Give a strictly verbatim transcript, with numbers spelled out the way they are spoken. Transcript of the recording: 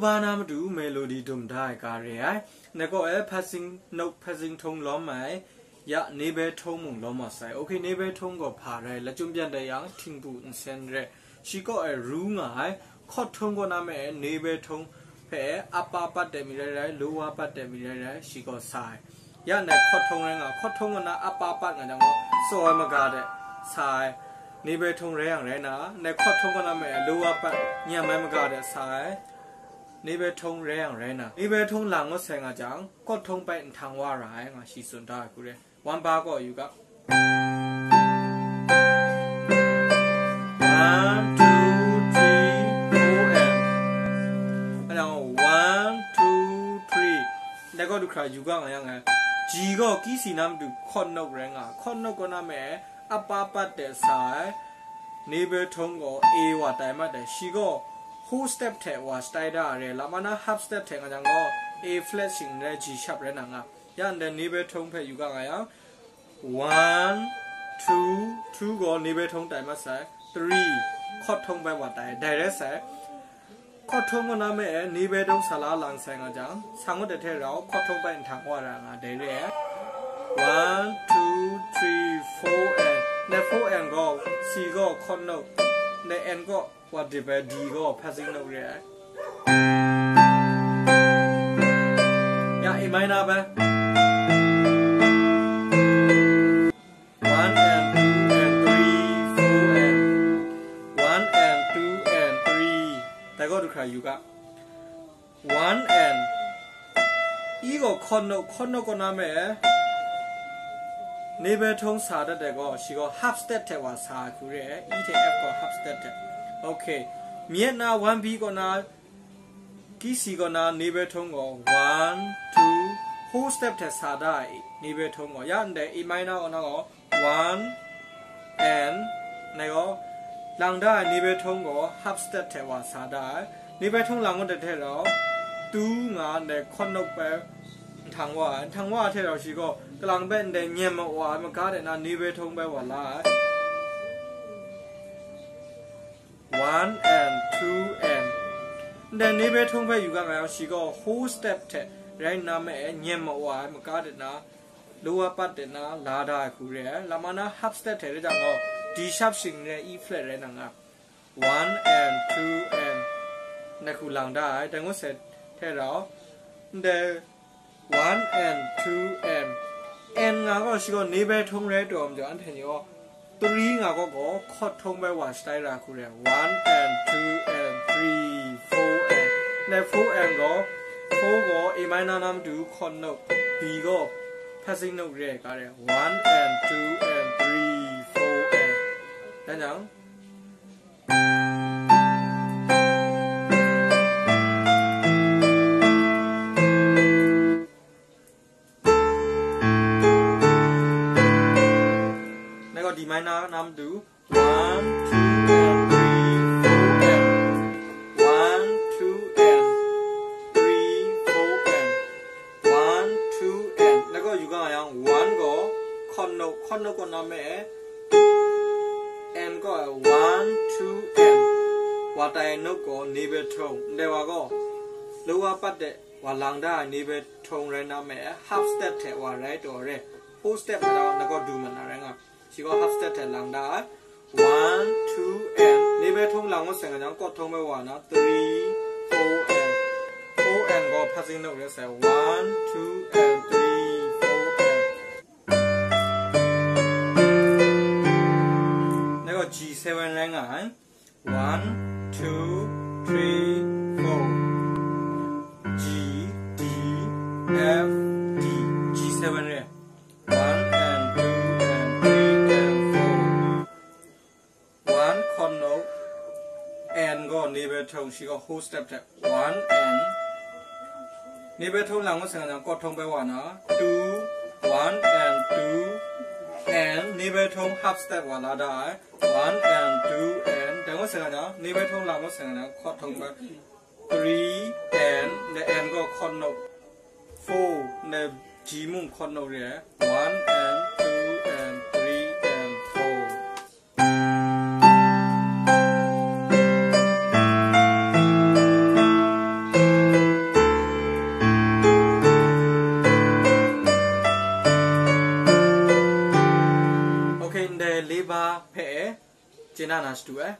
Ba na matu melody dum da ai ga re ai. Ngai kaw e passing note, passing tone lawm ai, ya နေဘဲ tone mung lawm wa sai. Okay, နေဘဲ tone gaw hpa rai, lachyum pyan dai yang, htingbu nsen rai. Shi kaw e ru nga ai, chord tone kaw na me e နေဘဲ tone hpe upper part de mi rai rai, lower part de mi rai rai, shi gaw sa ai. Ya ndai chord tone rai nga, chord tone kaw na upper part nga jang gaw, tsaw ai maga de sa ai. နေဘဲ tone rai yang rai na, ndai chord tone kaw na me e lower part nyam ai maga de sa ai. နေဘဲ tone rai yang rai na, နေဘဲ tone lang ngut sai nga jang, chord tone bai nhtang wa ra ai nga shi tsun da ai hku re. One bar gaw yu ga. One, two, three, four, and. Nga jang, one, two, three. Ndai gaw du hkra yu ga nga yang ai. G gaw key C na matu chord note rai nga. Chord note kaw na me e upper part de sa ai. နေဘဲ tone gaw A wa tai mat ai. Shi gaw whole step hte wa shatai da ai re. Lama na half step hte nga jang gaw A flat shing n rai, G sharp rai na nga. Ya ndai နေဘဲ tone hpe yu ga nga yang, one, two, two gaw နေဘဲ tone tai mat sai, three, chord tone bai wa tai, dai rai sai. Chord tone kaw na me e နေဘဲ tone sa la lang sai nga jang, sa ngut ai hte rau, chord tone bai nhtang wa ra nga, dai re ai. One, two, three, four, and. Ndai four, and gaw, C gaw chord note, ndai N gaw wa dip ai, D gaw passing note re ai. Ya, A minor bai. One and two and three, four and. One and two and three. Dai gaw du hkra yu ga. One and. E gaw chord note, chord note kaw na me e နေဘဲ tone sa dat ai gaw, shi gaw half step hte wa sa ai hku re ai, E hte F gaw half step hte. Okay. Myit na one beat kaw na, key C kaw na နေဘဲ tone gaw, one, two, whole step hte sa da ai နေဘဲ tone gaw. Ya ndai A minor kaw na gaw, one, and, ndai gaw, lang da ai နေဘဲ tone gaw half step hte wa sa da ai. နေဘဲ tone lang ngut ai hte rau, two nga ndai chord note bai nhtang wa ai. Nhtang wa ai hte rau shi gaw, kalang bai ndai nyem wa ai maga de na နေဘဲ tone bai wa la ai. One and two and. Ndai နေဘဲ tone hpe yu ga nga yang, shi gaw whole step hte rai nna me e, nyem wa ai maga de na, lower part de na, la da ai hku re ai. Lama na half step hte rai jang gaw, D sharp shing n rai, E flat rai na nga. One and two and. Ndai hku lang da ai, dai ngut sai hte rau. Ndai one and two and. And nga gaw, shi gaw နေဘဲ tone rai taw ai majaw, anhte ni gaw, three nga gaw gaw, chord tone bai wa shatai ra hku re ai. One and two and three, four and. Ndai four and gaw, four gaw A minor na matu chord note, B gaw passing note re ai ga re ai. One and two and three, four and. Dan jang. Ndai gaw D minor na matu. One, two, and three, four, and. One, two, and three, four, and. One, two, and. Ndai gaw yu ga nga yang, one gaw chord note, chord note kaw na me e, and gaw one, two, and. Wa tai note gaw နေဘဲ tone. Ndai wa gaw, lower part de wa lang da ai နေဘဲ tone rai na me e, half step hte wa rai taw re. Whole step na gaw, na gaw du mat na rai nga. Shi gaw half step hte lang da ai. One, two, and. နေဘဲ tone lang ngut sai nga jang, chord tone bai wa na, three, four, and. Four and gaw passing note re sai. One, two, and three, four, and. Ndai gaw G seven rai nga ai. One, two, three, four. G, D, F, D. G seven re. One and two and three and four. One chord note, and gaw နေဘဲ tone, shi gaw whole step hte. One and နေဘဲ tone lang ngut sai nga jang, chord tone bai wa na, two, one and two, and နေဘဲ tone half step wa la da ai. One and two and, dai ngut sai nga jang, နေဘဲ tone lang ngut sai nga jang, chord tone bai, three and, the and gaw chord note, four, the G mung chord note re ai. One and two and three and four. chye na na shadu ai.